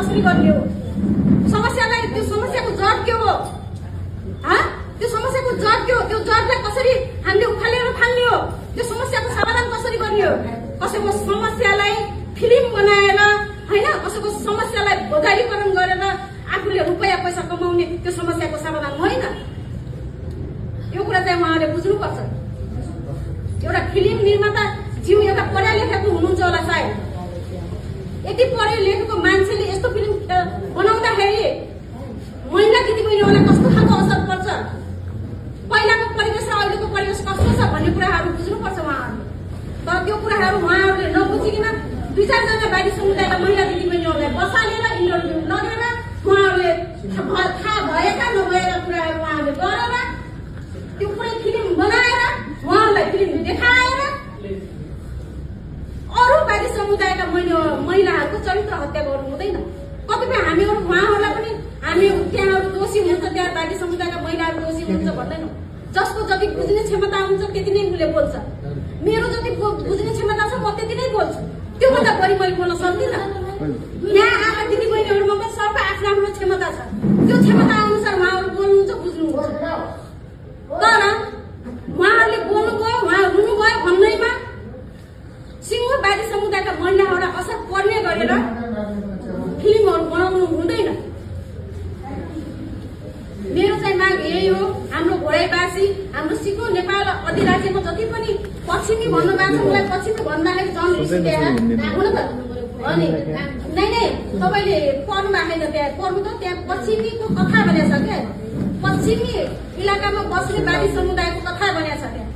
कसरी गर्ने हो? समस्यालाई त्यो समस्याको जड के हो? त्यो समस्याको जड के हो? त्यो जडलाई कसरी हामीले उखालेर फाल्ने हो? त्यो समस्याको समाधान कसरी गर्ने हो? कसैको समस्यालाई फिल्म बनाएर हैन, कसैको समस्यालाई बजारीकरण गरेर आफूले रुपैयाँ पैसा कमाउने त्यो समस्याको समाधान होइन। यो कुरा चाहिँ उहाँले बुझ्नुपर्छ। एउटा फिल्म निर्माता ज्यू एउटा पढा लेखेको हुनुहुन्छ होला सायद। यति पढे लेखेको मान्छेले यस्तो फिल्म बनाउँदाखेरि महिला दिदीबहिनीहरूलाई कस्तो खालको असर पर्छ, पहिलाको परिवेश र अहिलेको परिवेश कस्तो छ भन्ने कुराहरू बुझ्नुपर्छ उहाँहरूले। तर त्यो कुराहरू उहाँहरूले नबुझिकन दुई चारजना बाहिरी समुदायका महिला दिदीबहिनीहरूलाई बसालेर इन्टरभ्यू लगेर उहाँहरूले थाहा भएका नभएका कुराहरू उहाँहरूले गरेर त्यो पुरै फिल्म बनाएर उहाँहरूलाई फिल्म देखाएर अरू बाहिरी समुदायका महिलाहरूको चरित्र हत्या गर्नु हुँदैन। कतिपय हामीहरू उहाँहरूलाई पनि हामी त्यहाँहरू दोषी हुन्छ, त्यहाँ बाहिरी समुदायका महिलाहरू दोषी हुन्छ भन्दैनौँ। जसको जति बुझ्ने क्षमता हुन्छ त्यति नै उसले बोल्छ। मेरो जति बुझ्ने क्षमता छ म त्यति नै बोल्छु, त्योभन्दा बढी मैले बोल्न सक्दिनँ। यहाँ आएका दिदीबहिनीहरूमा पनि सबको आफ्नो आफ्नो क्षमता छ, त्यो क्षमता अनुसार उहाँहरू बोल्नुहुन्छ, बुझ्नुहुन्छ। तर उहाँहरूले बोल्नुभयो, उहाँ हुनुभयो भन्दैमा सिङ्गो बाहिरी समुदायका महिलाहरूलाई असर पर्ने गरेर फिल्महरू बनाउनु हुँदैन। मेरो चाहिँ माग यही हो, हाम्रो घोडाईवासी, हाम्रो सिक्नु नेपाल अधिराज्यमा जति पनि पश्चिमी भन्नुभएको छ, मलाई पश्चिमी भन्दाखेरि जन रिस उठ्यो हुन त। अनि नै तपाईँले पढ्नु भएको छैन, त्यहाँ पढ्नु त त्यहाँ पश्चिमीको कथा भनेको छ क्या, पश्चिमी इलाकामा बस्ने बाहिरी समुदायको कथा भनेको छ त्यहाँ।